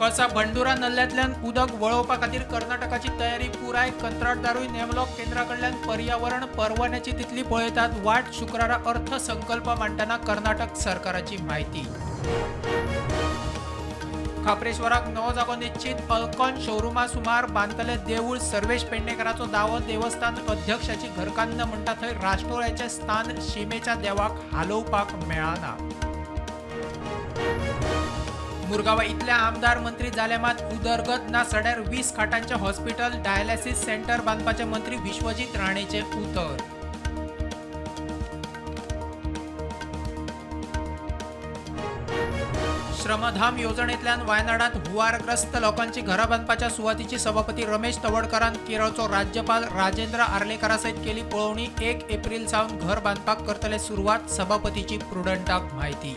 कळसा भंडुरा नल्ल्यांतल्यान उदक वळोवपा खातीर कर्नाटकाची तयारी पुराय. कंत्राटदारूय नेमलो. केंद्रा कडल्यान पर्यावरण परवान्याची तितली पळयतात वाट. शुक्रारा अर्थसंकल्प मांडटना कर्नाटक सरकाराची म्हायती. खाप्रेश्वराक नवो जागो निश्चित. अल्कॉन शोरुमा सुमार बांदतले देवूळ. सर्वेश पेडणेकराचो दावो. देवस्थान अध्यक्षाची घरकान्न म्हणटा थंय राष्ट्रोळ्याचें स्थान शिमेच्या देवाक हालोवपाक मेळना. मुरगांवा इतले आमदार मंत्री जाले मात उदरगत ना. सड्यार 20 खाटांचे हॉस्पिटल, डायलिसिस सेंटर बांदपाचे मंत्री विश्वजीत राणेचे उतर. श्रमधाम येवजणेंतल्यान वायनाडांत हुंवारग्रस्त लोकांची घरां बांदपाच्या सुवातीची सभापती रमेश तवडकारान केरळचो राज्यपाल राजेंद्र आर्लेकरा सयत केली पळोवणी. 1 एप्रील सावन घर बांदपाक करतले सुरवात. सभापतीची प्रुडंटाक म्हायती.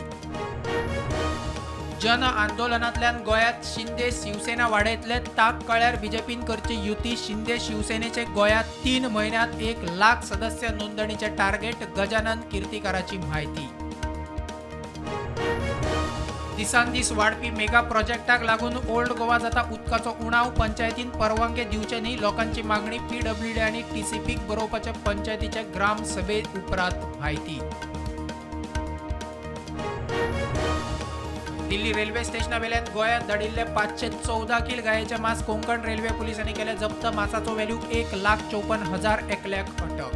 जन आंदोलनांतल्यान गोंयांत शिंदे शिवसेना वाडयतले. ताक कळ्यार बीजेपीन करची युती. शिंदे शिवसेनेचे गोंयांत 3 म्हयन्यांत 1 लाख सदस्य नोंदणीचे टार्गेट. गजानन किर्तीकाराची म्हायती. दिसान दीस वाडपी मेगा प्रोजेक्टाक लागून ओल्ड गोवा जाता उदकाचो उणाव. पंचायतीन परवानगे दिवचे न्ही, लोकांची मागणी. पीडब्ल्यूडी आनी टीसीपीक बरोवपाचे पंचायतीचे ग्रामसभे उपरांत म्हायती. दिल्ली रेल्वे स्टेशनावेल्यान गोंयांत धाडिल्ले 514 कील गायेचे मांस कोंकण रेल्वे पुलिसांनी केले जप्त. मांसाचो व्हॅल्यू 1,54,000. एकल्याक अटक.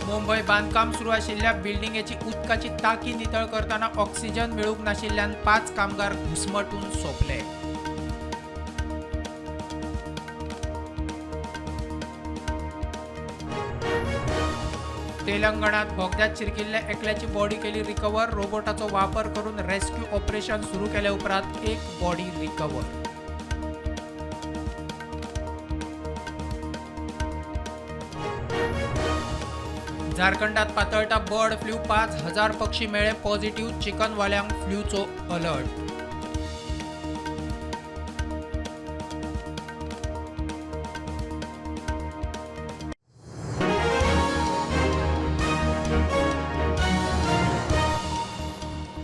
मुंबय बांदकाम सुरू आशिल्ल्या बिल्डिंगेची उदकाची टाकी नितळ करतना ऑक्सिजन मेळूंक नाशिल्ल्यान 5 कामगार घुस्मटून सोंपले. तेलंगणात बोगद्यात शिरकिल्ल्या एकल्याची बॉडी केली रिकवर. रोबोटाचो वापर करून रेस्क्यू ऑपरेशन सुरू केल्या उपरांत एक बॉडी रिकवर. झारखंडात पातळटा बर्ड फ्लू. 5000 पक्षी मेळ्ळे पॉझिटिव्ह. चिकनवाल्यांक फ्लूचो अलर्ट.